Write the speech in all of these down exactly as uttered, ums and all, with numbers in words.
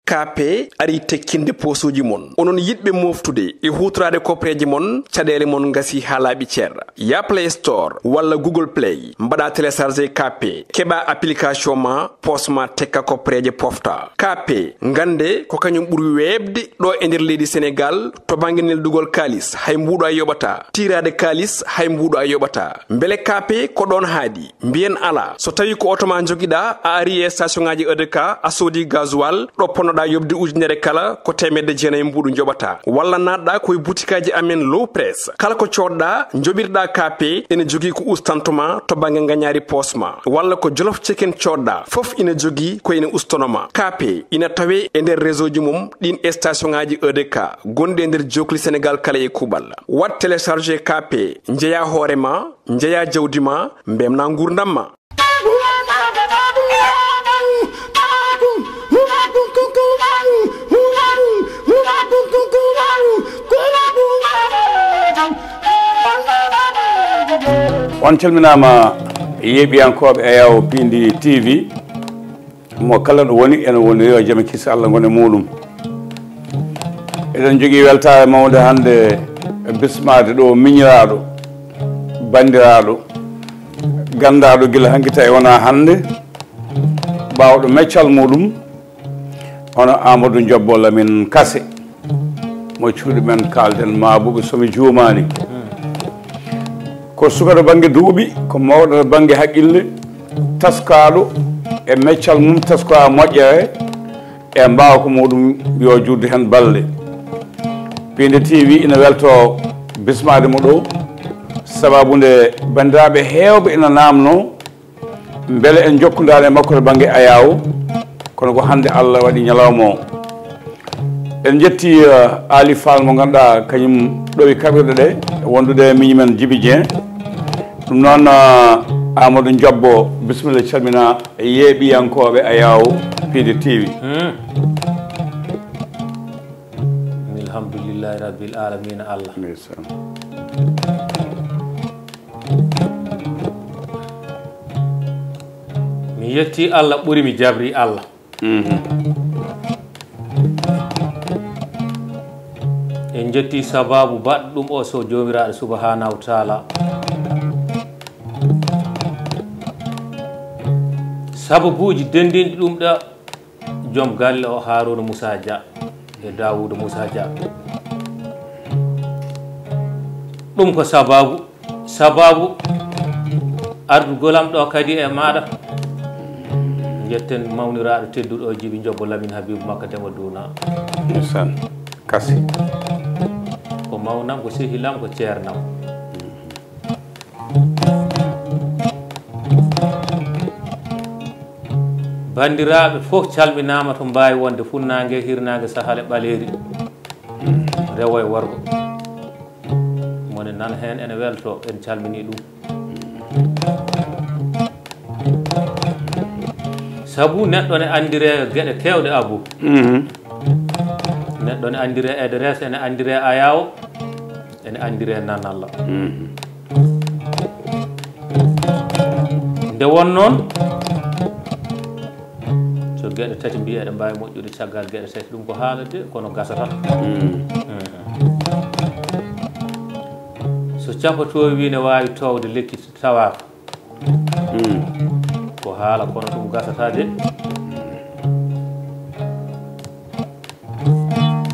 Kaape arii tekkinde poosuuji mon. Onon yiɗɓe mooftude e huutoraade koppareeje mon, caɗeele mon ngasii haa laaɓi cer. Yah Play Store walla Google Play, mbaɗaa télécharger Kaape, keɓaa application ma, poos ma tekka koppareeje pofta. Kaape, ngannde ko kañum ɓuri weeɓde ɗo e nder leydi Senegaal to bannge neldugol kaalis, hay mbuuɗu a yoɓataa. Tiiraade kaalis, hay mbuuɗu a yoɓataa. Mbele Kaape ko ɗoon haaɗi? Mbiyen alaa. So tawii ko oto ma njogiɗaa, a arii e station ŋaaji E D K, a soodii gasoil, ɗo ponnoɗaa yoɓde ujunere kala, ko teemedde jeenayi mbuuɗu njoɓataa. Walla naatɗaa ko e butikaaji amen Low Press. Kala ko coodɗaa, njoɓirɗaa Kaape, ene jogii ko ustantoo ma to bannge ngañaari poos ma. Walla ko Jolof Chicken coodɗaa, fof ina jogii ko ene ustanoo ma. Kaape ina tawee e nder réseau ji mum ɗiin station ŋaaji E D K gonɗi e nder jookli Senegaal kala e kuuɓal. Waɗ télécharger Kaape, njeyaa hoore ma, njeyaa jawdi ma, mbeltinaa nguurndam ma. On calminaama, yeeɓiyankooɓe Ayaawo Piindi T V. Mo kala ɗo woni, ene woni yo jam e kiisa Allah ngon e muuɗum. Eɗen jogii weltaare mawnde hannde, e bismaade ɗo miñiraaɗo, banndiraaɗo, ganndaaɗo gila hanki tawi wonaa hannde, baawɗo meccal muuɗum, hono Amadou Jobbo Lamin Kase. Mo cuuɗi men kaalden Maabuɓe, so mi juumaani. Ko suka to bannge duuɓi, ko mawɗo to bannge haqqille, taskaaɗo e meccal mum, taskoya moƴƴere e mbaawka muuɗum, yo juutdu heen balɗe. Piindi T V ina weltoo bismaade mo ɗo, sababu nde banndiraaɓe heewɓe ina naamnoo mbele en njokkondaani e makko to bannge Ayaawo, kono ko hannde Allah waɗi ñalawma o. En njetti, eh, Aali Faal mo ngannduɗaa kañum ɗowi kaɓirɗe ɗe, wondude e miñi men Jibi Jeŋ. Ɗum noon, eh, Amadou Jobbo, bisimilla, calmina yeeɓiyankooɓe Ayaawo Piindi T V. Hmm. Alhamdulillahi Rabbil Alamina Allah. Ndeysaan. Mi yetti Allah ɓuri mi jabri Allah. Mhm. En jetti sababu baɗɗo ɗum o so Joomiraaɗo Subhaanahu wa Taala. Sababuuji denndinɗi ɗum ɗa joom galle o Haaruna Musa Dia e Daawuda Musa Dia. Ɗum ko sababu, sababu ardugol am ɗo kadi e maaɗa. Njetten mawniraaɗo tedduɗo o Jibi Jobbo Lamin Habibu Makka Dema Duuna. Ndeysaan. Kasi. Ko mawnam, ko sehilam, ko ceernam. Banndiraaɓe fof calminaama to mbaawi wonde, funnaange, hirnaange, sahale, ɓaleeri, rewo e worgo. Mone nan heen ene welto, en calminii ɗum. Sabu neɗɗo ne anndire geɗe keewɗe, Abu. Mhm. Neɗɗo ne anndire Edres, ene anndire Ayawo, ene anndire Nanalla. Mhm. Nde won noon, so geɗe tati mbiyi eɗe mbaawi moƴƴude caggal geɗe tati, ɗum ko haala de, kono gasata. Mhm. Mhm. So capatoowi wi ne waawi toowde lekki tawaaka. Hmm. Ko haala, kono ɗum gasata de.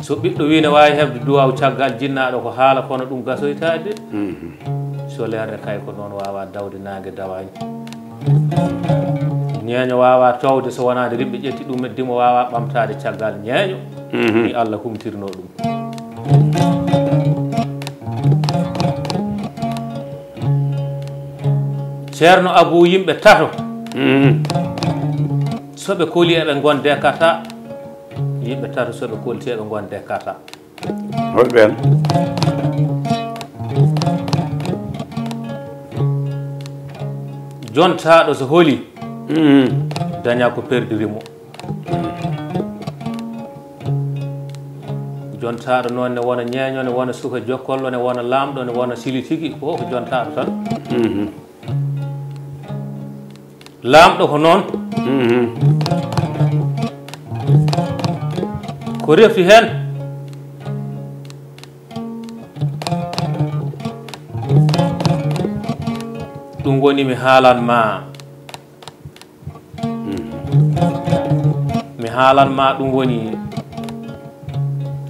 So ɓiɗɗo wi ne waawi heɓde duwaaw caggal jinnaaɗo, ko haala, kono ɗum gasoyta de. Hmm. So leerde kay ko noon, waawa dawde naange dawaani. Ñeeño waawa toowde so wonaade rimɓe ƴetti ɗum, e dimo waawa ɓamtaade caggal ñeeño. Hmm. Ni Allah humtirno ɗum. Ceerno Abuu, yimɓe tato. Mhm. So ɓe koli eɓe ngonde kata. Yimɓe tato so ɓe kolti eɓe ngonde kata. Hol ɓeen? Jontaaɗo so holi, mhm, daña ko perdiri mo. Jontaaɗo noon ne wona ñeeño, ne wona suka jokkollo, ne wona laamɗo, ne wona silitigi, ko ko jontaaɗo tan. Mhm. Laamɗo ko noon. Mhm. Ko refti heen, ɗum woni mi haalan ma. Mi haalan ma ɗum woni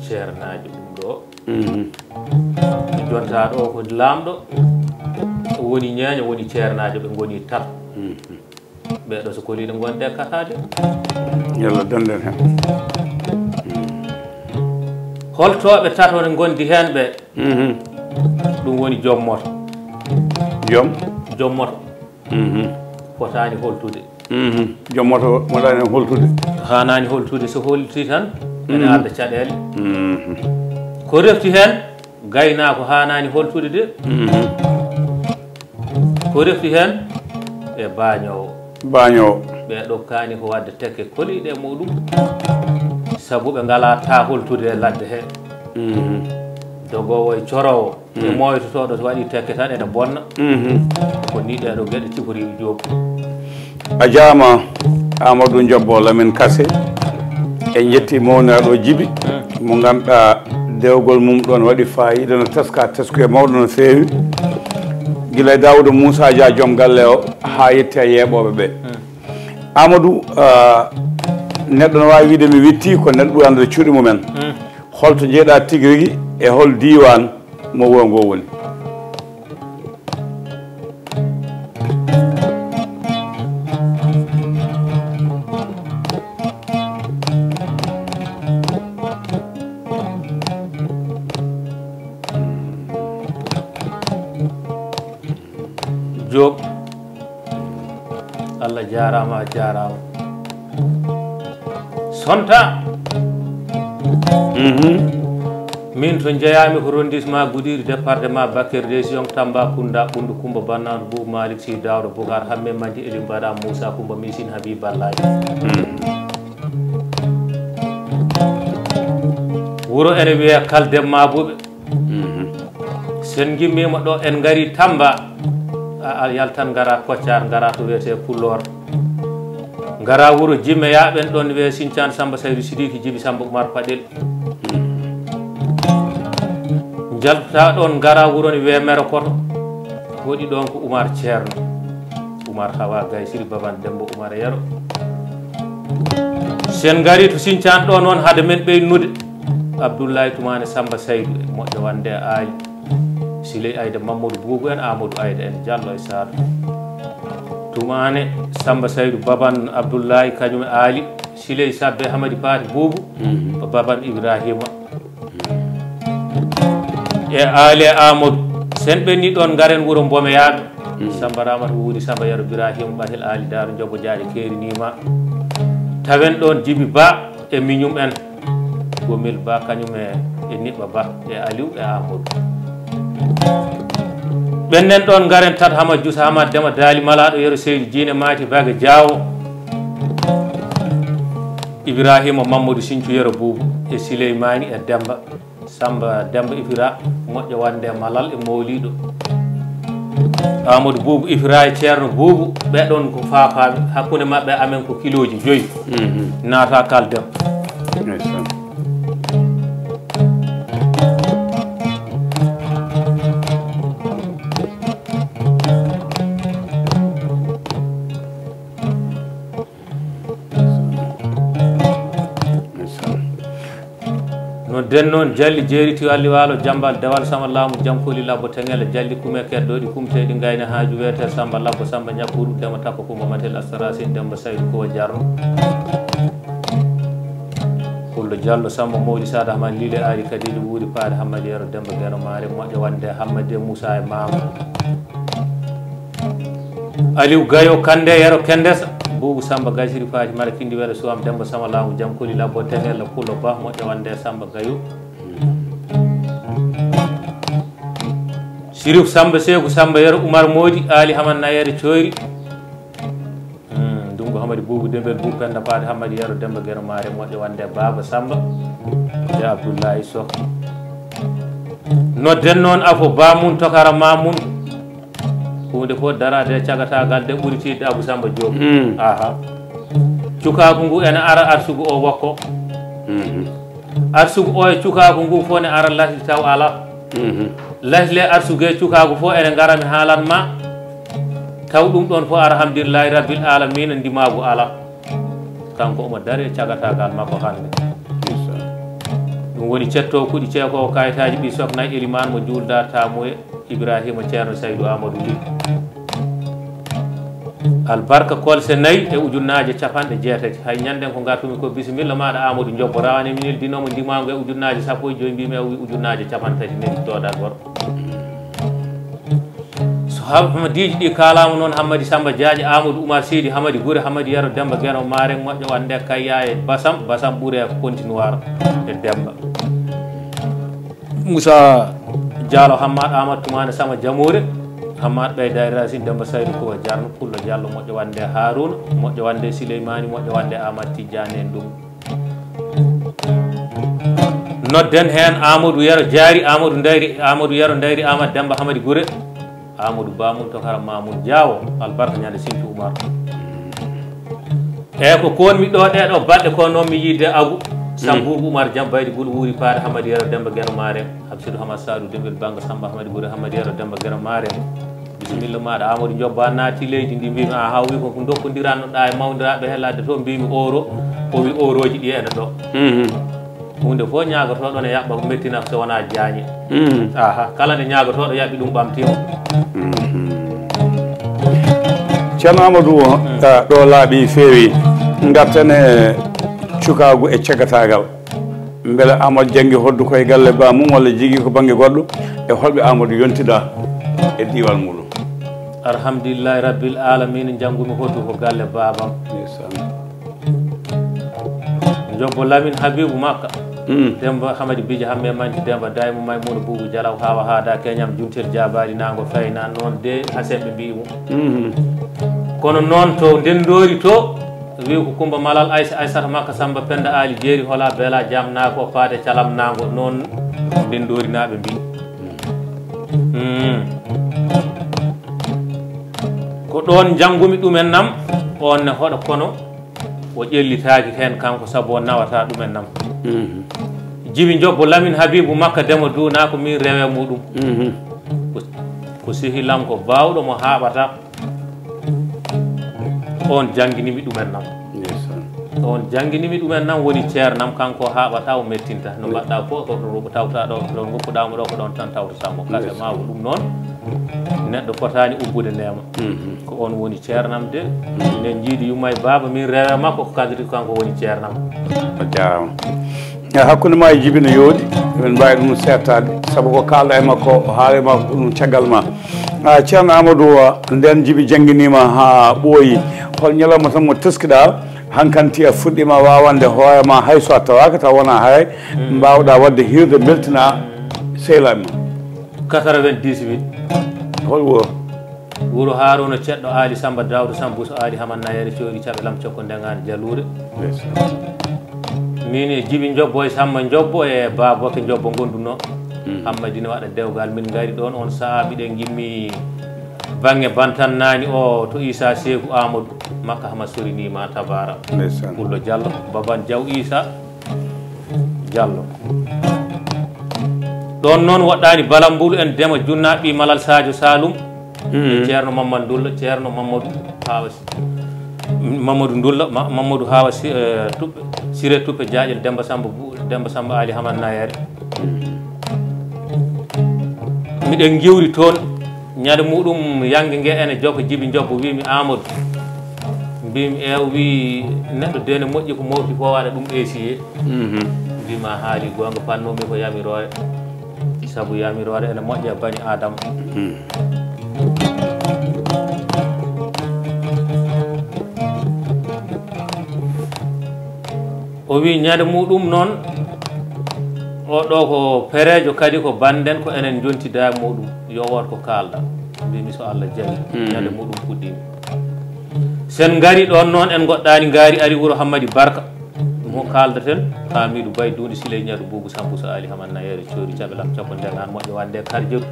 ceernaajo ɗum ɗo. Mhm. Jonta ɗo ko laamɗo, woni ñeeño, woni ceernaajo, ɓe ngoni tato. Mhm. Ɓeɗo so koliɗo ngonde kataade. Yalla denden hen. Holtooɓe tato ne ngondi heen ɓe? Mhm. Ɗum woni joom moto. Joom? Joom moto. Mhm. Fotaani holtude. Mhm. Joom moto moɗani holtude. Haanaani holtude, so holti tan ene adda caɗeele. Mhm. Ko refti heen, gaynaako haanaani holtude de. Mhm. Ko refti heen e baañoowo. Baañoowo. Ɓe ɗokkaani ko waɗde tekke koliiɗe e muɗum, sabu ɓe ngalaa ta holtude e ladde he. Mhm. Dogoowo e coroowo e mooytotooɗo so waɗi tekke tan ene bonna. Mhm. Ko ni ɗee ɗo geɗe ciforiiɓe Joob. A jaama Amadou Jobbo Lamine Kase. En njetti mawniraaɗo Jibi, mo ngannduɗaa dewgol mum ɗoon waɗi faayiida, no teska teskuya mawɗo no feewi. Gila e Daawuda Muusa Dia joom galle o haa yetti e yeeɓooɓe ɓe. Amadou, ah, neɗɗo no waawi wiide mi witti ko neɗɗo ɓuri anndude cuuɗi mumen. Holto njeeɗaa tigi rigi e hol diiwaan mo wuro ngo woni? Joob. Allah jaaraama, a jaaraama. Sonta. Mhm. Min to njeyaami ko arrondissement Goudiry, département Bakel, région Tambacounda, Ɓunndu Kummba Bannaan, Bou Malick Sy, Daouda Boucar, Hammé Mandy, Elim Bada, Moussa Koumba Missine, Habib Ballaye. Mhm. Wuro ene wiyee Kaldem Mabuɓe. Mhm. Sen ngimmiima ɗo, en ngari Tamba, a, a yaltan ngara Koccar, ngara to wiyetee Pulloor. Ngara wuro Jimmeyaa, ɓen ɗon wiyee Sincaan Samba Saydu Sidiki, Jibi Samba Umar Paɗel. Mhm. Njalta ɗon ngara wuro ne wiyee Mero Koto. Waɗi ɗon ko Umar Ceerno. Umar Hawa Gaysiri, Baban Dembo Umar Yero. Sen ngari to Sincaan ɗo noon, hade men ɓeynude, Abdullahi Tumane Samba Saydu e moƴƴo wande e Aali. Siley Ayda Mamadou Boubou en, Amadou Ayda en, Diallo e Sado. Tumane Samba Saydu, Baban Abdullahi, kañum e Aali. Siley Sabbe Hamadi Paati Boubou, mhm, Baban Ibrahima. E Aali e Amadou. Sen ɓenni ɗon, ngaren wuro Mbomeyaaɓe. Mm. Samba Ramata Wuuri, Samba Yero Birahima Ɓatel, Aali Daaru Njobo Jaaƴe keerinima. Tawen ɗon Jibi Ba e miñum en. Gomel Ba kañum e, e Niɓɓa Ba e Aliou e Amadou. Ɓennen ɗon, ngaren Tat Hama Jus Hama Dema Daali Malaaɗo Yero Seydi Jiine Maati Baga Jaawo. Ibrahima Mamadou Sinthiou Yero Boubou e Sileymani e Demba. Samba Demba Ifira, moƴƴo wonde e malal e mowliiɗo. Amadou Boubou Ifira e Ceerno Boubou, ɓee ɗon ko faafaaɓe, hakkunde maɓɓe e amen ko kilooji joyi. Mhm. Naata Kaldem. Ndeysaan. No den noon, Jalli Jeeri, Tiwalli Waalo, Jambal Dewal, Sama Laamu, Jam Koli Labbo, Teŋel, Jalli Kume, Keddoɗi Kumteɗi, Ngayna Haaju, Weete Samba Labbo, Samba Ñakkuru, Dema Takko, Kumba Matel, Astarasin, Demba Saydu, Kowa Jarno, Pullo Jallo, Samba Mowɗi, Saada Hamani, Lile Aali, Kadijo Wuuri, Paade Hammadi Yero, Demba Geno Maare, Moƴƴo Wande, Hammadi e Muusa e Maama. Aliou Gayo Kande, Yero Kendesa, Boubou Samba Gasiri, Faati Mara Kindi, Wele Suwam, Demba Sama Laamu, Jam Koli Labbo, Teŋel, Pullo Ba, Moƴƴo Wande, Samba Gayo. Sirif Samba Seeku, Samba Yero, Umar Moodi, Aali Haman Nayere Coyri. Hmm, Dungu Hamadi Boubou Dembel, Bou Penda Paade Hammadi Yero, Demba Geno Maare, Moƴƴo Wande, Baaba Samba e Abdullahi Soh. Nodden noon afo Bamun, Tokara Mamun. Huunde fof daraade e cagatagal de ɓuri tiiɗde Abou Samba Diop. Mm. Aha. Cukaagu ngu ene ara arsugu o wakko. Mhm. Arsugu o e cukaagu ngu fof ne ara lasli taw alaa. Mhm. Lasli e arsugu e cukaagu fof ene ngara mi haalan ma. Taw ɗum ɗoon fof alhamdulillahi rabbil alamina ndimaagu alaa. Kanko omo dari e cagataagal makko hannde. Ɗum woni cetto kuɗi ceekoowo kayitaaji ɓii sokna e Elimaan mo juulda Taamuye Ibrahima Ceerno Saydu Amadou Ly. Albarka kolse nayi e ujunnaaje capanɗe jeetati. Hay ñannden ko ngartumi ko bisimilla maaɗa Amadou Njobbo rawane min ildinomo ndimaangu e ujunnaaje sappo e joyi mbimi o wi ujunnaaje capanɗe tati neli dooda goro. So hadiiji ɗi kaalaama noon Hammadi Samba Jaaƴe Amadou Oumar Seydi Hammadi Gure Hammadi Yero Demba Geno Maareng moƴƴo wande kayya e Basam Basam ɓure e Pointe Noire e Demba. Moussa Diallo Hammad Amadou Toumane Sama Jamoure Hammad ɓeyda e Racine Demba Saydu Kowa Jarno Pullo Diallo moƴƴo wande Harouna moƴƴo wande Souleymani moƴƴo wande Amadou Tidiane en ɗum. Nodden heen Amadou Yero Jaari Amadou Ndayri Amadou Yero Ndayri Amadou Demba Hammadi Gure. Amadou Ba mum to kara ma mum Jaawo albarka ñande Sinthiou Oumar. Eeyi ko koonmi ɗo ɗee ɗoo balɗe ko noon mi yiide Agu Sambuugu Oumar Jam Baydi Gul Wuuri Paade Hammadi Yero Demba Geno Maare Habsidou Hammad Sadou Dembel Bannga Samba Hammadi Gure Hammadi Yero Demba Geno Maare. Bisimilla maaɗa Amadou Njobba naati leydi ndi mbimi a hawwi ko ndokkondiranno ɗa e mawndiraaɓe helaade to mbimi oro o wi oroji ɗi ene ɗo. Huunde fof ñaagotooɗo ne yaɓɓa ko mettina so wonaa jaañe. Aha kala nde ñaagotooɗo yaɓɓi ɗum ɓamtiima. Ceerno Amadou o ɗo laaɓi feewi. Ngarten e cukaagu e caggataagal. Mbele Amadou janngi hoddu koye galle ba mum walla jigi ko bannge goɗɗo? E holɓe Amadou yontida e diiwal muɗum? Alhamdulillahi rabbil alamina njanngumi hoddu ko galle baabam. Njobbo Lamin Habibu Makka. Demba Hamadi Bija Hamme Manji Demba Daymo Maymuna Bubu Jalaw Hawa Hada Keñam Juntel Jabari Nango Fayna noon de Hasen ɓe mbiyi mo. Kono noon to Ndenndoori to wi ko Kumba Malal Aysa Aysata Makka Samba Penda Ali Jeeri Hola Bela Jam Nako Paade Calam Nango noon Ndenndoori naaɓe mbiyi. Ko ɗoon njanngumi ɗumen nam oon ne hoɗa kono o ƴellitaaki heen kanko sabu o nawata ɗumen nam. Jibi njobbo Lamin Habibu Makka Demo duunaa ko min rewe muɗum. Ko sehilam ko baawɗo mo haaɓata. On jannginimi ɗumen nam. On jannginimi ɗumen nam woni ceernam kanko haaɓata o mettinta no mbaɗɗa fof ko ɗo tawta ɗo ɗo goppuɗamo ɗo ko ɗon tan tawtata mo kase ma ko ɗum noon. Neɗɗo fotaani ubbude neema. Ko on woni ceernam de. Minen njiidi yumma e baaba min rewe makko ko kadri kanko woni ceernam. A jarama. E hakkunde ma e jibi no yooɗi emin mbawi ɗum settade saabu ko kalɗa e makko o haala e makko ko ɗum caggal ma. A ceerno amadou nden jibi jangguinima ha ɓooyi. Hol ñalawma tan mo teskiɗa hankanti a fuɗɗima wawande hoorema hay so a tawaka taw wona haray mbawɗa wadde hirde beltina sehlami ma? Quatre-vingt-dix-huit. Hol wuro? Wuro Haruna Ceɗɗo Ali Samba Dawda Samba Bousso Ali Haman Nayere Coori Caɓe Lam Cokko Ndeŋaani Jaluure. Min e Jibi Njobbo e Samba Njobbo e Baboke Njobbo ngondunoo. Hammadi ne waɗa dewgal min ngari ɗoon oon sahaa miɗen ngimmi baŋŋe Bantan Naani o to Issa Seeku Amadou Makka Hama Sorinima Tabara. Pullo Diallo Baban Diaw Issa. Diallo. Ɗoon noon woɗɗaani Balambulu en Dema Junna ɓii Malal Sadio Salum. E Ceerno Mamadou Ndulla Ceerno Mamadou Hawa Mamadou Ndulla Mamadou Hawa Tuppe Siré Tuppe Jaaƴel Demba Samba Bou Demba Samba Ali Haman Nayere. Miɗen ngiwri toon. Ñande muɗum yannge nge ene jokka Jibi Njobbo wimi Amadou mbimi ew wi neɗɗo de ne moƴƴi ko mofti fof waɗa ɗum esiye. Mbima haali gonga pannomi ko yamiroore sabu yamiroore ene moƴƴa bani adama. O wi ñande muɗum noon o ɗo ko perejo kadi ko banden ko enen jontida muɗum yo wot ko kalɗa. Mbimi so allah jaɓi ñande muɗum puɗɗimi. Sen ngari ɗon noon en goɗɗani ngari ari wuro hammadi barka. Mo kaldaten hamidu bay dundi siley ñaru bubu sambu so ali haman nayere cori caɓe lam cokko ndegan moƴƴo wande karjeru.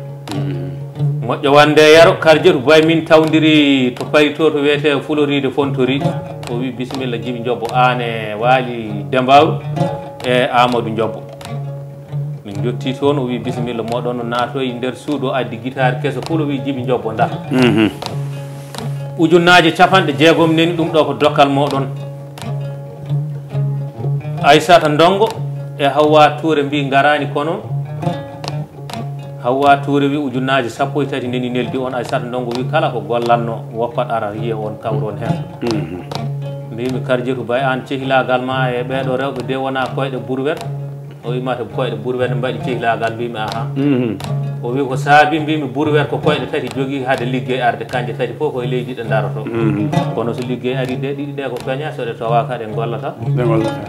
Moƴƴo wande yaro karjeru bay min tawdiri to pari to to wiyete fuloride fontori. O wi bisimilla jibi jobbo an e waali dembawru e amadou jobbo. Min njotti toon, o wi bisimilla, moɗon naatoy nder suudu, o addi gitaar keso pul, o wi Jibi Njobbo, ndaa. Mhm. Ujunnaaje capanɗe jeegom neni, ɗum ɗo ko dokkal moɗon. Aysata Ndongo e Hawwa Tuure mbi ngaraani kono. Hawwa Tuure wi ujunnaaje sappo e tati neni neldi on. Aysata Ndongo wi kala ko gollanno woppat ara yiye on kawron heen. Mhm. Mbimi Karjetu Bay, aan cehilaagal ma e ɓeeɗo rewɓe de wona koyɗe burwet. O wi mata koyɗe burwet ne mbaɗi cehilaagal, mbimi aha. Mhm. O wi ko saabi, mbimi burwet ko koyɗe tati jogii hade liggey arde, kanje tati fof koye leydi ɗe ndaroto. Mhm. Kono so liggey ari de ɗiɗi ɗe ko peña, so ɗe towa ka ɗe gollata. Ɗe gollata.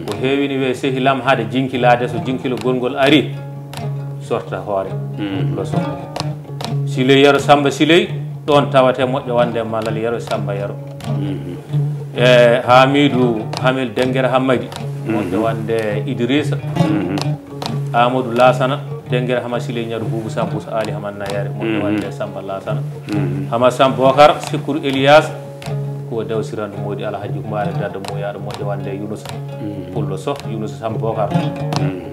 Ko heewini we sehilam hade jinkilaade, so jinkilogol ngol ari, sorta hoore. Mm. Lo so. Siley Yero Samba Siley, ɗon tawate moƴƴo wonde Malal Yero Samba Yero. Mm. E Hamidou Hamel Dengere Hammadi, moƴƴo wonde Idrissa. Mm. Amadou Lasana, Dengere Hama Siley Ñaru Bubu Sambus Ali Hama Nayere, moƴƴo wonde Samba Lasana. Mm. Hama Sam Bokar, Sikuru Elias, ko Daw Sirandu Modi Alhaji Humare Dadda Moyaɗo, moƴƴo wonde Yunus. Mm. Pullo Soh, Yunus Sam Bokar. Mm.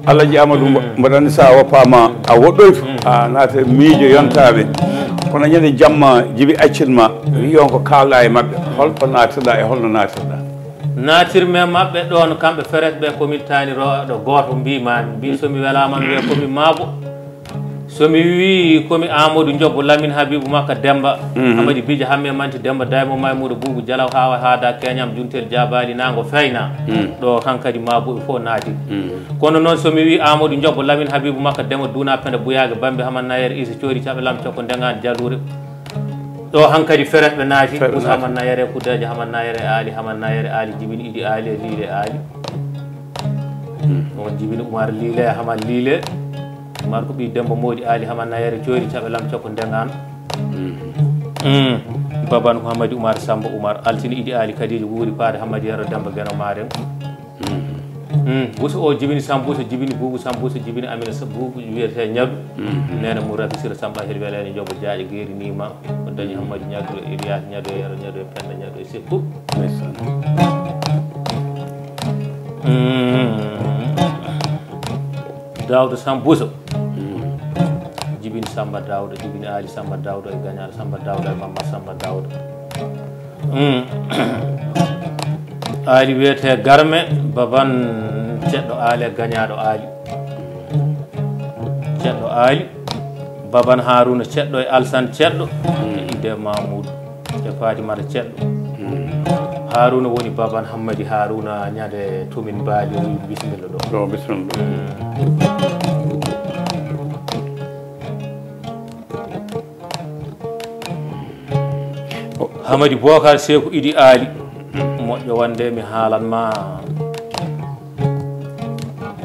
Alhaji Amadou, mbo-, mboɗo anndi so a woppaama, a woɗɗoyto, a naata e miijo yontaaɓe. Kono ñande jamma Jibi accit ma, wi on ko kaalɗa e maɓɓe, holko naatirɗa e holno naatirɗa? Naatirmi e maɓɓe ɗoon, kamɓe fereet ɓe, ko min taani ro-, ɗo gooto mbiimaami. Mbi so mi welaama, mi wiya ko mi maabo. So mi wii ko mi Amadou Njobbo Lamine Habibou Makka Demba, Amady Bija Hamme Manti Demba Daymo Maymuda Buubu Jalaw Hawa Haada Keñam Juntel Jaabaali Naango Feyna. Ɗo hankadi maabuɓe fof naati. Kono noon so mi wii Amadou Njobbo Lamine Habibou Makka Demba Duuna Penda Buyaage Bambi Haman Nayere Isi Coori Caɓe Lam Cokko Ndengaan Jaluure. Ɗo hankadi fereet ɓe naati. Fereet ɓe Moussa naati. Haman Nayere Kudeejo Haman Nayere Aali Haman Nayere Aali Jibini Idi Aali e Liile Aali. On jibini Umar Liile, Haman Liile. Umar ko ɓii Demba Moodi Aali, Haman Nayere Coori Caɓe Lam Cokko Ndengaan. Mm. Baban ko Hamadi Umar Samba Umar Altini Idi Aali Kadiija Wuuri Paade Hamadi Yero Demba Geno Maaren. Mm. Buso o jibini Sambuso, jibini Buubu Sambuso, jibini Amina Sa-, Buubu wiyetee Ñaɗu. Neene mum Rafi Sira Samba Hel Weleene Njobo Jaaƴe Geeri Niima. O dañi Hammadi Ñaɗu e Iliyas Ñaɗu e Yero Ñaɗu e Penda Ñaɗu e Sekku. Ndeysaan. Mm. Daawda Samb Buso. Mm. Jibini Samba Daawda, jibini Aali Samba Daawda e Gañaaɗo Samba Daawda e Mamma Samba Daawda. Mm. Aali wiyetee Garme, baban Ceɗɗo Aali e Gañaaɗo Aali. Ceɗɗo Aali, baban Haruna Ceɗɗo e Alsan Ceɗɗo, e Ide Mamoudou, e Fatimata Ceɗɗo. Haruna woni baban Hammadi Haruna ñande Tumin Baali, o wi bisimilla ɗo. Ɗo, bisimilla ɗo. Hamadi Bokar Seeku Idi Aali. Moƴƴo wonde mi haalan ma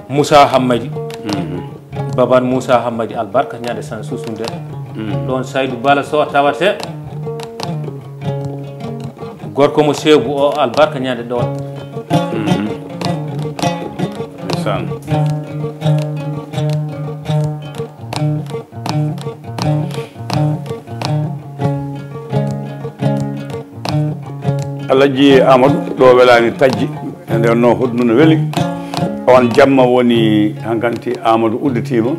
Moussa Hammadi. Mhm. Baban Moussa Hammadi Albarka ñande san susunde. Mhm. Ɗon Saydu Bala so tawate. Gorko mo Seebu o Albarka ñande ɗon. Mhm. Ndeysaan. Alhaji Amadou, ɗo welaani tajji. E nden no hoɗum no weli. On jamma woni hankanti Amadou udditiima.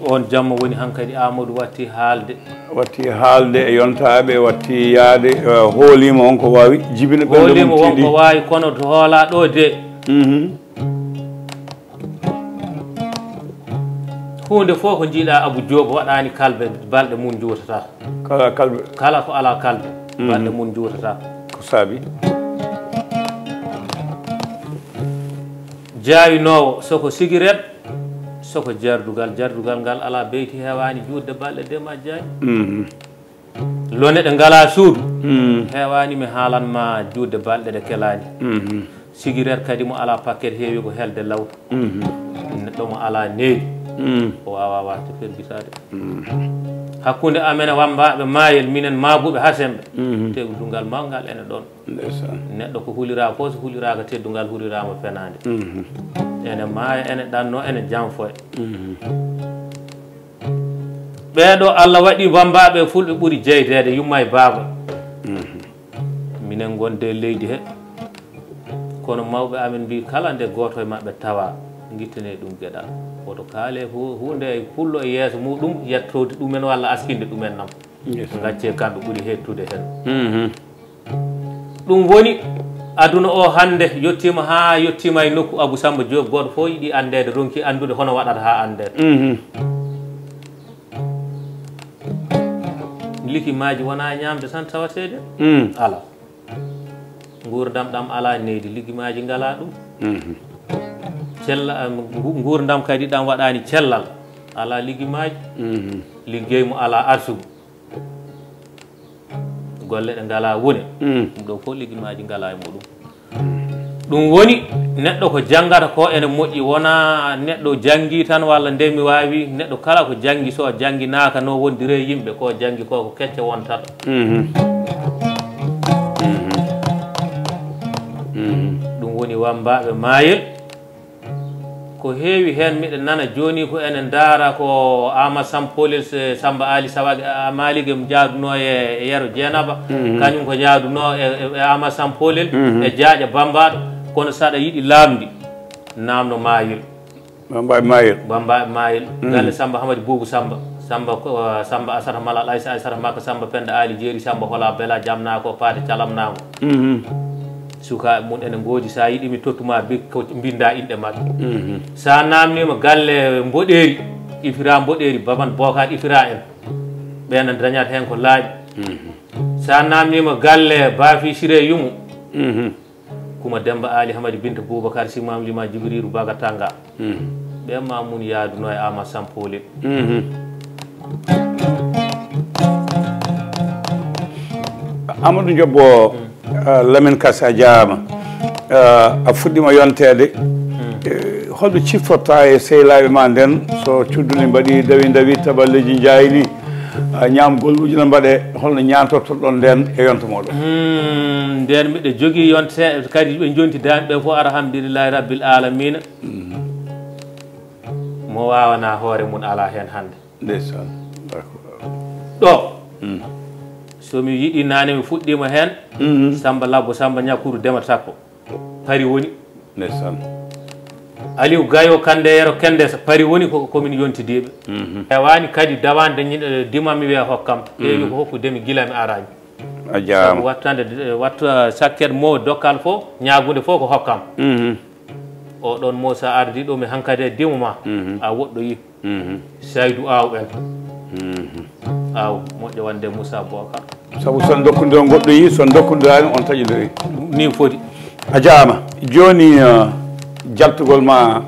On jamma woni hankadi Amadou watti haalde. Watti haalde e yontaaɓe, watti yaade, eh, hooliima on ko waawi jibina ɓen. Hooliima won ko waawi, kono to hoolaa ɗo de. Mhm. Huunde fof ko njiiɗaa Abou Diop waɗaani kalbe, balɗe mum njuutata. Kala kalbe. Kala ko alaa kalbe, mhm, balɗe mum njuutata. Ko saabi? Jaawinoowo, so ko sigiret, so ko jardugal. Jardugal ngal alaa beyti heewaani juutde balɗe de ma jaañ. Mhm. Lone ɗe ngalaa suudu, mm, heewaani mi haalan ma juutde balɗe ɗe kelaani. Mhm. Sigiret kadi mo alaa pakket heewi ko helde law. Mhm. Neɗɗo mo alaa needi, mm, o waawaa waasde fergisaade. Mhm. Hakkunde amen e wammbaaɓe maayel, minen maabuɓe hasenɓe, mhm, teddungal mawngal ene ɗon. Ndeysaan. Neɗɗo ko hulira fof, so huliraaka teddungal, huliraama fenaande. Mhm. Ene maaya, ene ɗanno, ene janfoya. Mhm. Ɓeeɗo Allah waɗi wammbaaɓe fulɓe ɓuri jeydeede yumma e baaba. Mhm. Minen ngonde e leydi he, kono mawɓe amen mbii kala nde gooto e maɓɓe tawa Ngittanee ɗum geɗal. Woto kaale hu-, huunde e pullo e yeeso muɗum, yettode ɗumen walla askinde ɗumen nam. Yes. Ngacce kamɓe ɓuri heettude heen. Mhm. Ɗum woni, aduna o hannde yettiima haa yettiima e nokku Abou Samba Diop, gooto fof yiɗi anndeede, ronki anndude hono waɗata haa anndeede. Mhm. Likimaaji wonaa ñaamde tan tawateede. Mm. Alaa. Nguurndam ɗam alaa nehdi, ligimaaji ngalaa ɗum. Mhm. Cella-, ngu-, nguurndam kadi ɗam waɗaani cellal, alaa ligimaaji. Mhm. Liggey mo alaa arsugu. Golle ɗe ngalaa wone. Mm. Ɗum ɗo fof ligimaaji ngalaa e muɗum. Ɗum woni, neɗɗo ko janngata ko ene moƴƴi, wonaa neɗɗo janngi tan walla nde mi waawi, neɗɗo kala ko janngi, so jannginaaka no wondiri e yimɓe, ko janngi ko ko kecce wontata. Mhm. Mhm. Mhm. Ɗum woni wammbaaɓe maayel. Ko heewi heen miɗa nana jooni ko ene ndaara ko Aamadu Sammba Poolel, se Sammba Aali Sawaage, a, Maalige mo jaadunoo e, e Yero Jeenaba, mhm, kañum ko jaadunoo e, e, e Aamadu Sammba Poolel, mhm, e Jaaƴa Bammbaaɗo, kono saɗa yiɗi laamndi, naamno maayel. Bammbaaɓe maayel. Bammbaaɓe maayel. Mhm. Galle Sammba Hamadi Buubu Sammba. Sammba ko, uh, Sammba Asata Malal Aysa, Aysata Makka, Sammba Pennda Aali Jeeri, Sammba Hola Bela, Jamnaako, Paate Calamnaango. Mhm. Sukaaɓe mum ene ngoodi, so a yiɗi mi tottu ma bik ko mbinnda inɗe maɓɓe. Mhm. So a naamniima galle Mboɗeeri, Ifira Mboɗeeri, Baban Bokar Ifira en. Ɓeen dañat heen ko laaɓi. Mhm. So a naamniima galle Baafi Siree Yumu. Mhm. Kuma Demba Aali Hamadi Binta Boubacar Sy Maam Lima Jibriiru Baga Tanga. Mhm. Ɓe ma mun yaaduno e Aamadu Sammba Poolel. Mhm. Amadou Diop, mm, uh, Lamine Kass, a jaama. Uh, a fuɗɗima yonteede. Mm. Eh, holɗo ciftorta e sehlaaɓe ma nden, so cudduli mbaɗi dawi dawi, taballeeji njaayi ni? Ah, ñaamgol uji no mbaɗee, holno ñaantortoɗon ndeen e yonta mooɗon? Hmm, ndeen miɗo jogii yonta seeɗa kadi, ɓe njontidaani ɓe fof, alhamdulillahi rabbil alamina. Mhm. Mo waawanaa hoore mum alaa heen hannde. Ndeysaan. D'accord. Ɗo. Mm. So mi yiɗi naane mi fuɗɗiima heen, mhm, Sammba Labbo, Sammba Ñakkuuru Dema Takko. Pari woni. Ndeysaan. Aliou Gayo Kande Yero Kendesa, pari woni ko, ko min yontidiiɓe. Mhm. Heewaani kadi dawande ñin-, eh, dima mi wiya hokkam. Heewi, mhm, ko hokku demi gila mi araani. A jaaraama. Sabu wattande, eh, watta sakket mo dokkal fof, ñaagunde fof ko hokkam. Mhm. O ɗon mo sa ardi ɗo mi hankadi e dimo ma, mhm, a woɗɗoyi. Mhm. Saydu Aw en. Mhm. Aw, moƴƴo wonde Moussa Bokar. Sabu so on dokkondirii on ngoɗɗoyi, so on dokkondiraa on taƴondirii. Ni foti. A jaaraama. Jooni, eh, jaltugol ma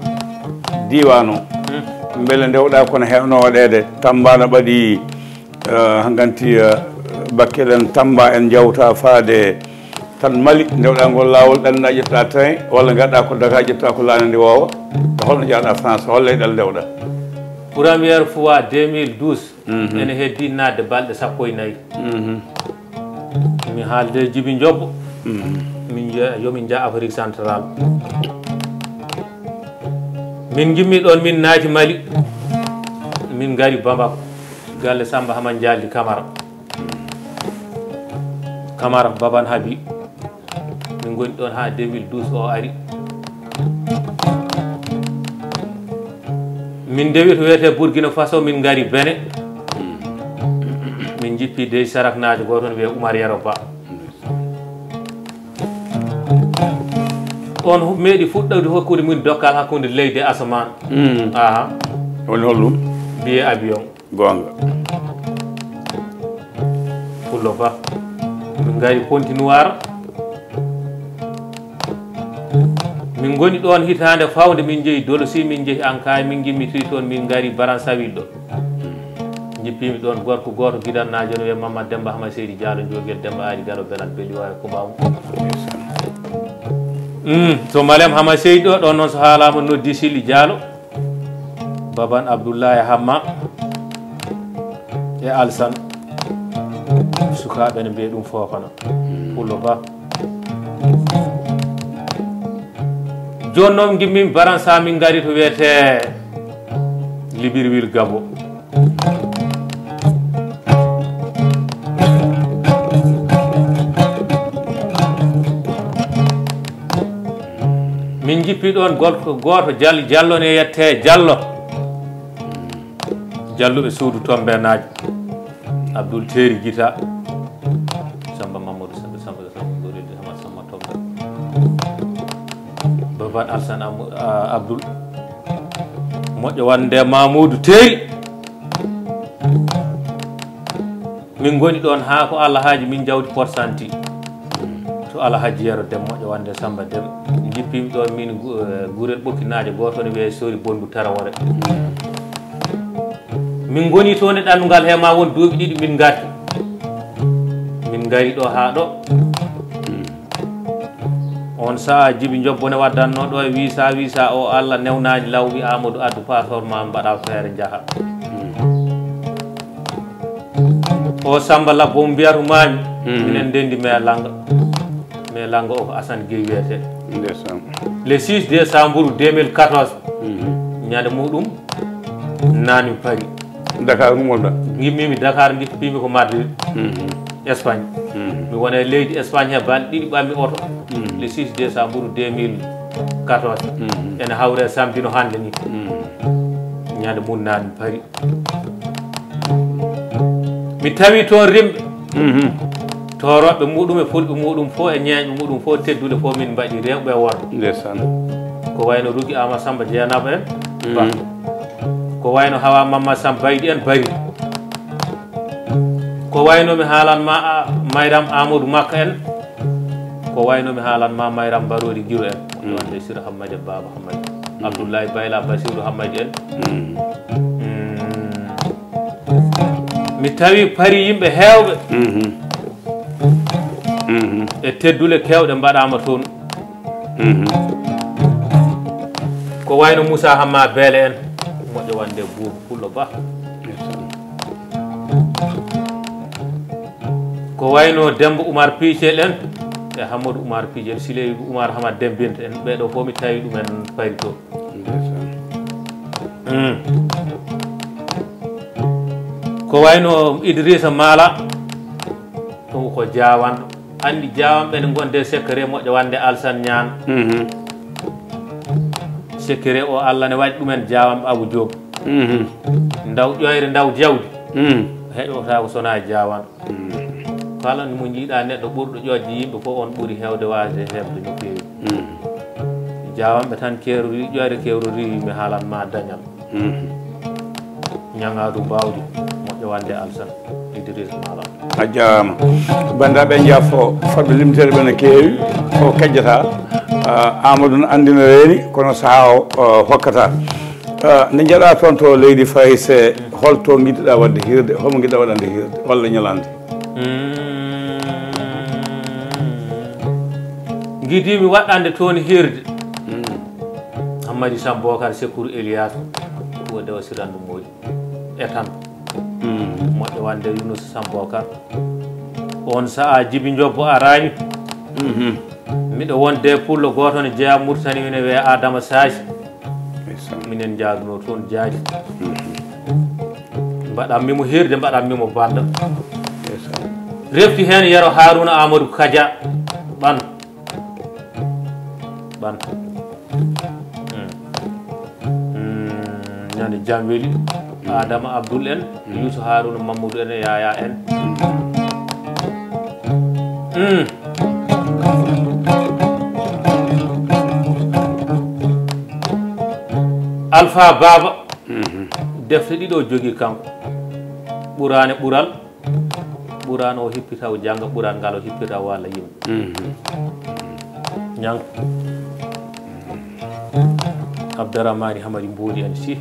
diiwaan o. Hmm. Mbele ndewɗaa kono heewno waɗeede. Tamba no ɓadi, eh, hanganti, eh, Bakel en, Tamba en njawta faade tan Mali, ndewɗaa ngol laawol, ɗannoɗaa ƴettoɗaa train, walla ngaɗɗaa ko Dakar, ƴettoɗaa ko laana ndi woowa, e holno njahɗaa France, hol leyɗal ndewɗaa? Première fois deux mille douze, mhm, ene heddi naatde balɗe sappo e nayi. Mhm. Mi haalde Jibi Njobbo, mhm, min njeya, yo min njah Afrique Centrale. Min njimmi ɗoon, min naati Mali, min ngari Bamako, galle Samba Haman Jaldi Kamara. Kamara Baban Habi. Min ngoni ɗoon haa deux mille douze o ari. Min ndewi to wiyetee Burkina Faso, min ngari Bene. Min njippi dey saraknaajo gooto ne wiyee Oumar Yero Ba. On hu-, meeɗi fuɗɗude hokkude min dokkal hakkunde leydi e asamaan. Mm. Aha. Woni holɗum? Biyee avion. Goonga. Pullo Ba. Min ngari Pointe-Noire. Min ngoni ɗoon hitaande fawnde, min njehi Dolosi, min njehi Ankay, min ngimmitii toon, min ngari Baransawil ɗo. Njippiimi ɗoon gorko gooto gidannaajo no wiyee Mamad Demba Hama Seydi Diallo, Njoogel Demba Aali Galo Belal Beli Waawi Kumba Mum. Mm, to Malem Hama Seydi ɗo, ɗoon noon so haalaama noddi Sili Diallo. Baban Abdullahi Hamma e Alsan. Sukaaɓe ne mbiya ɗum Foofana. Pullo Ba. Jooni noon ngimmi Baransa, min ngari to wiyetee Libirwil Gabo. Min njippi Piɗon gorko gooto Jal-, Jallo ne yettee Jallo. Jalluɓe suudu Tombeenaajo. Abdul Teeri Gita. Samba Mamadou Samba, Samba Samba Gorel, Hamad Samba Tomba. Baban Alsan Amu-, a, Abdul. Moƴƴo wonde Mamoudou Teeri. Min ngoni ɗon haa ko Alhaji min jawdi Porsanti. To Alhaji Yero Dem moƴƴo wonde Samba Dem. Jippimi ɗon min gu-, eh, gurel ɓokkinaajo gooto ne wiyee Sori Bondu Tarawore. Min ngoni toon e ɗannungal he ma won duuɓi ɗiɗi min ngarti. Min ngari ɗo haa ɗo. On sa'a Jibi Njobbo ne waddanno ɗo e wiisa, wiisa o Allah newnaani law wi Amadou addu passeport ma mbaɗa feere njaha. O Samba Labbo mo mbiyatu maami, minen ndendi me langa. Me langa o ko Assane Gueye wiyete. Ndeysaan. Le six décembre deux mille quatorze, ñande muɗum nani Paris. Dakar ummoɗa? Ngimmimi Dakar, ngippimi ko Madrid, Espagne. Mi wona e leydi Espagne he balɗe ɗiɗi, ɓammi oto. Le six décembre deux mille quatorze. Ene hawre samedi no hannde ni. Ñande mum nani Paris. Mi tawi toon rimɓe. Toorooɓe muɗum e fulɓe muɗum fof e ñeeñɓe muɗum fof, teddule fof min mbaɗi rewɓe e worɓe. Ndeysaan. Ko wayno Rugi Ama Samba Jeenaba en. Ba. Ko wayno Hawa Mamma Samba Baydi en Bari. Ko wayno mi haalan ma a-, Mayram Amadou Makka en. Ko wayno mi haalan ma Mayram Mbaroodi Giro en. Wonde Sira Hammadi e Baba Hammadi. Abdoulaye Bayla Basiru Hammadi en. Mm. Mi tawi Paris yimɓe heewɓe. E teddule keewɗe mbaɗaama toon. Ko wayno Moussa Hamma Beele en, moƴƴo wonde Buubu Pullo Ba. Ko wayno Demba Oumar Piijel en e Hamadou Oumar Piijel, Sileybu Oumar Hamad Dembinta en, ɓeeɗo fof mi tawi ɗumen Paris to. Mm. Ko wayno Idrissa Mala, ɗum ko Jaawanɗo. Anndi Jaawanɓe ne ngonde secret moƴƴo wonde Alsan Ñaan. Secret o Allah ne waɗi ɗumen Jaawanɓe Abu Joob. Ndaw ƴoyre, ndaw jawdi. Heƴota ko sona e Jaawanɗo. Kala mo njiiɗa neɗɗo ɓurɗo ƴoƴde yimɓe fof, on ɓuri heewde waasde heɓde no feewi. Jaawanɓe tan keerori, ƴoyre keerori, mi haalan ma dañal. Ñaŋaadu Mbaawdi, moƴƴo wonde Alsan Idriss Malam. A jaaraama. Banndiraaɓe, en njaafo fotɓe limteede ɓe no keewi, o kejjata. Ah, Amadou no anndino reeni, kono sahaa o, o hokkata. Ah, nde njeɗa toon to leydi Farise, holto ngiɗɗa waɗde hirde, homo ngiɗɗa waɗande hirde, walla ñalande? Mm. Ngiɗimi waɗande toon hirde. Mm. Hammadi Sam Bokar Sekour Elias, ko dewa Sirandu Moodi. E tan. Mm. Moƴƴo wonde Yunus Sam Bokar. On sa'a Jibi Njobbo araani. Mhm. Miɗo wonde pullo gooto ne jeyaa Murtani, ene wiyee Adama Saaji. Ndeysaan. Minen njaaduno toon jaadi. Mhm. Mbaɗanmi mo hirde, mbaɗanmi mo banda. Ndeysaan. Refti heen Yero Haruna Amadou Kadia Ɓan. Ɓan. Mm. Mm, ñande jam weli. Adama Abdoul en, Youssou Harouna Mamadou en, Yaya en. Mm. Alpha Baba. Mhm. Defte ɗiɗo jogii kanko. Ɓuraane ɓural. Ɓuraan o hippita, o jannga ɓuraan ngal, o hippita, o walla yimɓe. Mhm. Ñang. Abdaramani Hamadi Mboodi en si.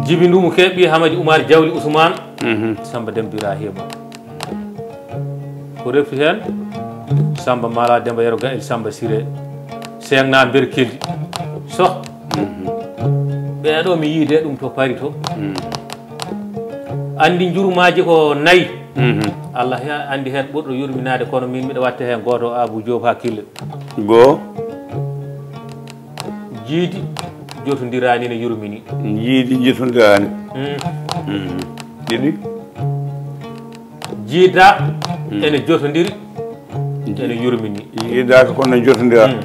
Jibi Ndumu Keɓɓi Hamadi Oumar Jawli Ousmane. Mhm. Samba Dem Birahima. Ko refti heen, Samba Mala Demba Yero Gael Samba Siré, Seeŋ na Berkeldi. Soh. Mhm. Ɓeeɗo mi yiide ɗum to Pari to. Mhm. Anndi njurumaaji ko nayi. Mhm. Allah he anndi heen ɓurɗo yurminaade, kono min miɗa watta heen gooto, Abu Joob hakkille. Goo. Jiidi jotondiraani ne yurmini. Jiidi jotondiraani. Mm. Mhm. Ɗiɗi. Jiida ene jotondiri. Ene yurmini. Jiidaaka kono ne jotondiraaka.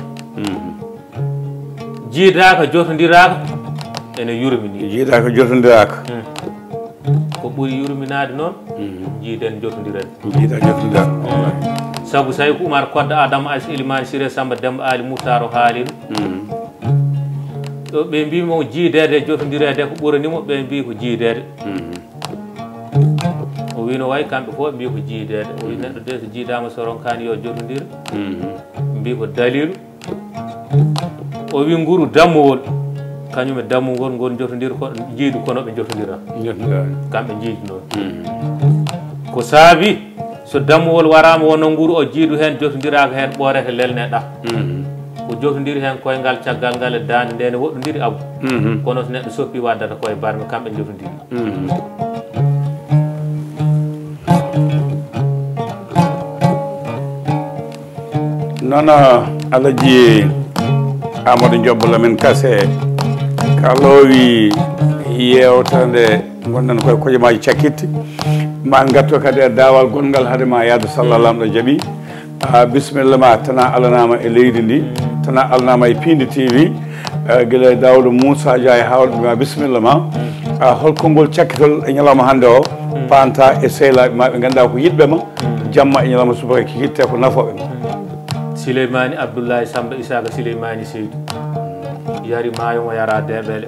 Jiidaaka jotondiraaka, ene yurmini. Jiidaaka jotondiraaka. Ko ɓuri yurminaade noon, jiiden jotondiren. Jiidaa jotondiraaka. Sabu Sayku Umar Kodda Adama Aysata Elimani Siree Samba Demba Ali Muttaaro haalino. Ɗo ɓe mbii mo jiideede e jotondireede ko ɓurani mo, ɓe mbii ko jiideede. O wii no wayi kamɓe fof mbii ko jiideede. O wii neɗɗo de so jiidaama so ronkaani yo jotondir. Mbii ko daliilu. O wii nguru dammuwol, kañum e dammugol ngol jotondir ko jiidu kono ɓe jotondira. Jotondira. Kamɓe jiidi noon. Ko saabi so dammuwol waraama wonno nguru o jiidu heen jotondiraaka heen ɓoorete lelne ɗa. Ko jotondiri heen koyngal caggal ngal e daande nde ne woɗɗondiri abu. Kono so neɗɗo soppi waddata koye barme kamɓe jotondiri. Noon Alaji Amadou Diop Lamine Kassé ka loowi yewtere nde ngonɗen koye kojomaaji cakkitte. Ma ngatto kadi e daawal gonngal hade ma yaade salla lamɗo jaaɓi. A bisimilla ma tana alanama e leydi ndi, tana alanama e piindi T V. Gila e Daawuda Muusa Dia e hawɗe ma bisimilla ma. Hol konngol cakkitol e ñalawma hannde o panta e sehlaaɓe ma ɓe ngannduɗaa ko yiɗɓe ma jamma e ñalawma subaka kikitte ko nafooɓe ma? Sileymaani Abdullahi Samba Isaka Sileymaani Seydu yari maayo mo yara deeɓele.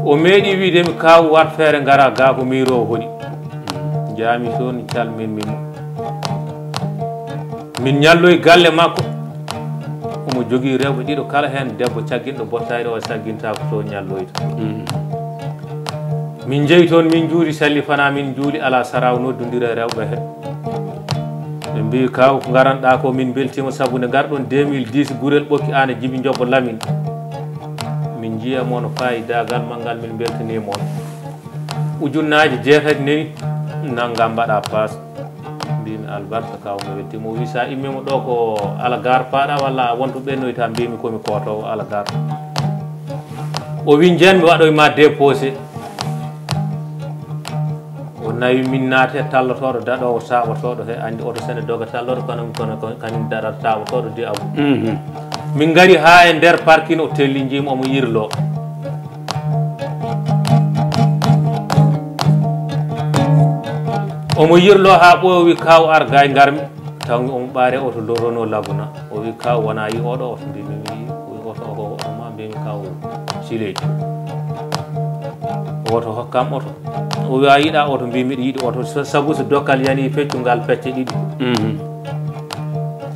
O meeɗi wiide mi kaawu wat feere ngara gaa ko miiroowo hoɗi. Njaami toon calminmi mo. Min ñalloyi galle makko. Omo jogii rewɓe ɗiɗo kala heen debbo cagginɗo bottayɗo o sagginta ko toon ñalloyta. Min njehi toon min njuuli salli fana min njuuli ala saraw noddondira rewɓe he. Ɓe mbii kaw ko ngaranɗaa ko min mbeltiima sabu nde ngarɗon deux mille dix gurel ɓokki aan e Jibi Njobbo Lamin. Min njiya mo no faayidagal ma ngal min mbeltaniima on. Ujunnaaje jeetati neni nannga mbaɗa paas. Mbimi albarka kaw mi weltiima. O wi sa immima ɗo ko alagar paɗa walla wonto ɓennoyta? Mbimi komi kotowo alagar. O wi nden mi waɗoy ma déposé. O nawi min naate tallotoɗo daɗowo saɓotoɗo he andi oto sene doga talloto kono kono kañum daɗata saɓotoɗo di abu. Min ngari ha e nder parking o tellinjima omo yirlo. Omo yirlo ha ɓoowi kaw ar gay ngarmi. Taw omo ɓaare oto lorrono laguna. O wi kaw wona yi oɗo oto mbimi mi yi oto oto oto ma mbimi kaw sileji. Oto hokkam oto. O wi a yiɗa oto mbi miɗo yiɗi oto sabu so dokkal yani feccungal pecce ɗiɗi.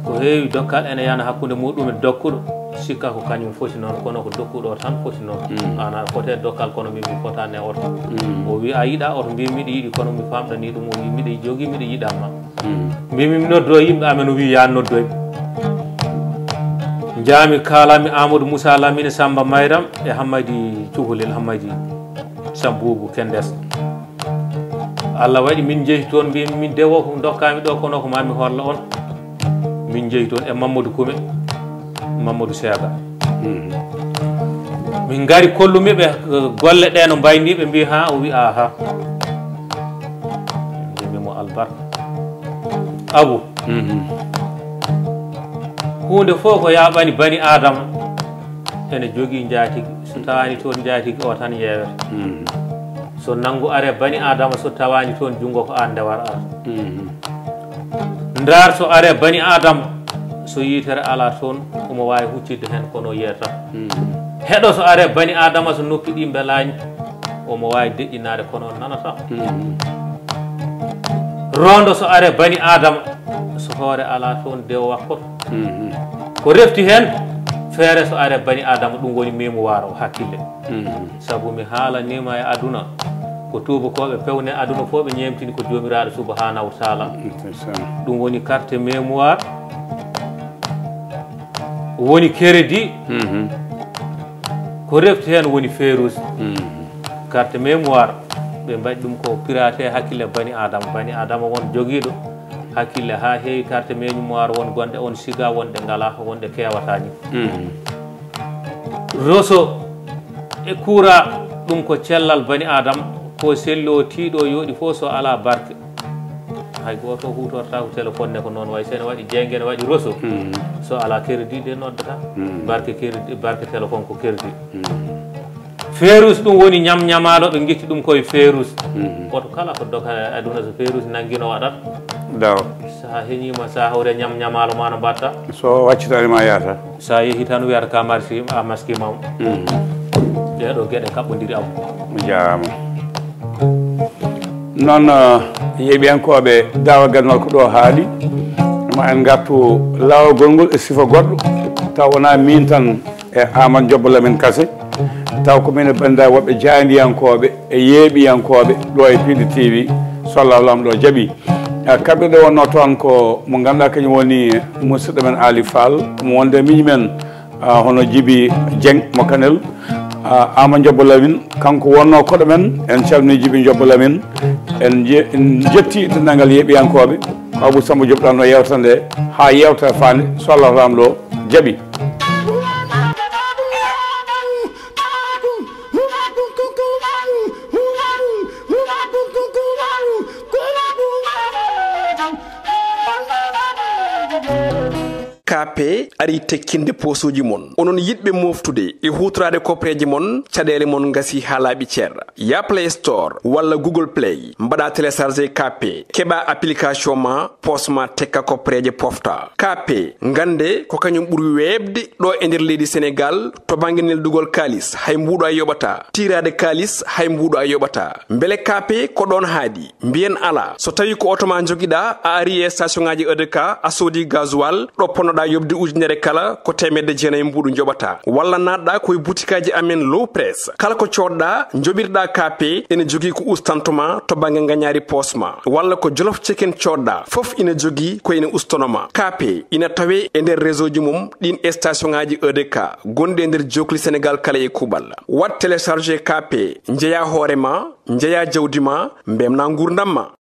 Ko heewi dokkal ene yana hakkunde muɗum e dokkuɗo. Sikka ko kañum foti noon kono ko dokkuɗo tan foti noon. Ana fote dokkal kono min mi fotani e oto. O wi a yiɗa oto mbi miɗo yiɗi kono mi famɗani ɗum o wi miɗo jogi miɗo yiɗanma. Mbimi mi noddo yimɓe amen o wi ya noddoy. Njaami kaalami Amadou Moussa Lamine Samba Mayram e Hammadi Cukalel Hammadi Sambubu Kendes. Allah waɗi min njehi toon mbimi min dewo ko dokkami ɗo kono ko mami holla on. Min njehi toon e Mamadou Kume Mamadou Seega. Min ngari kollumi ɓe golle ɗe no mbayni ɓe mbi ha o wi aha. Mbimi mo albarka abu. Hunde fof ko yaɓani bani adama ene jogii njaatigi so tawani toon njaatigi o tan yeewete. So nanngu are bani adama so tawani toon junngo ko an ndewar ara. Ndar so are bani adama so yitere ala toon omo wawi huccirde hen kono yiyata. Heɗo so are bani adama so noppi ɗi mbelani omo wawi deƴƴinade kono nanata. Rondo so are bani adama so hoore ala toon dewo wakkoto. Ko refti hen feere so are bani adama ɗum woni mémoire o hakkille. Sabu mi haalanima e aduna ko tuubakooɓe pewne aduna fof ɓe ñeemtini ko joomiraaɗo subhanahu wa taala. Ɗum woni carte mémoire woni crédit. Ko refti heen woni ferus. Carte mémoire ɓe mbaɗi ɗum ko pirate hakkille bani adama bani adama won jogiiɗo hakkille ha heewi carte mémoire won gonɗe on siga wonɗe ngala wonɗe kewatani. Roso e kuura ɗum ko cellal bani adama ko sello tiiɗo yooɗi fof so ala barke. Hay gooto huutortaako téléphone ne ko noon wayi. So ene waɗi jeynge, ene waɗi réseau. So alaa crédit de noddata. Barke crédit, barke téléphone ko crédit. Ferus ɗum woni ñamñamaalo, ɓe ngetti ɗum koye Ferus. Koto kala ko doga e aduna, so Ferus nangi no waɗat. Dawa. Sa heñima, sa hawre ñamñamaalo ma no mbatta. So waccitani ma yaata. Sa yehi tan wiyata ka marsi a maskima. Ɗeɗo geɗe kaɓɓodiri am. Jarama. Noon, eh, yeeɓiyankooɓe, dawa gannal ko ɗo haaɗi. Ma en ngartu laawol ngol e sifa goɗɗo. Taw wona min tan e Amadou Diop Lamine Kassé. Taw ko min e banndiraaɓe woɓɓe jaaydiyankooɓe e yeeɓiyankooɓe ɗo e Piindi T V. So Allah Laamɗo jaɓi. Eh, kaɓɓirɗo wonno toon ko mo ngannduɗaa kañum woni musidɗo men Ali Fall. Mo wonde miñi men, ah, hono Jibi Dieng mo Kanel, ah, Ama Jobbo Lamin, kanko wonno koɗo men. En calmini Jibi Jobbo Lamin. En je-, en jetti denndaangal yeeɓiyankooɓe. Ko Abou Samba Diop ɗanno yewtere nde haa yewtere faande, so Allah Laamɗo jaɓi. K P ari tekkinde posuuji mon. Onon yiɗɓe moftude e huutoraade koppereeje mon, caɗeele mon ngasi haa laaɓi cer. Ya Play Store walla Google Play, mbaɗa télécharger K P, keɓa application ma, pos ma tekka koppereeje pofta. K P, ngannde ko kañum ɓuri weeɓde ɗo e nder leydi Senegal to bannge neldugol kaalis, hay mbuuɗo a yoɓata. Tiiraade kaalis, hay mbuuɗo a yoɓata. Mbele K P ko ɗoon haaɗi? Mbiyen alaa. So tawi ko oto ma njogiɗa, a ari e station ngaji E D K, a soodi gasoil, ɗo ponnoɗa yoɓde ujunere kala, ko teemedde jeenayi mbuuɗu njoɓata. Walla naatɗa ko e butikaji amen Low Press. Kala ko coodɗa, njoɓirɗa K P, ene jogii ko ustanto ma to bannge ngañaari poos ma. Walla ko Jolof Chicken coodɗa, fof ina jogii ko ene ustono ma. K P ina tawe e nder réseau ji mum, ɗin e station ngaji E D K, gonɗi e nder jokli Senegal kala e kuuɓal. Waɗ télécharger K P, njeya hoore ma, njeya jawdi ma, mbemna nguurndam ma.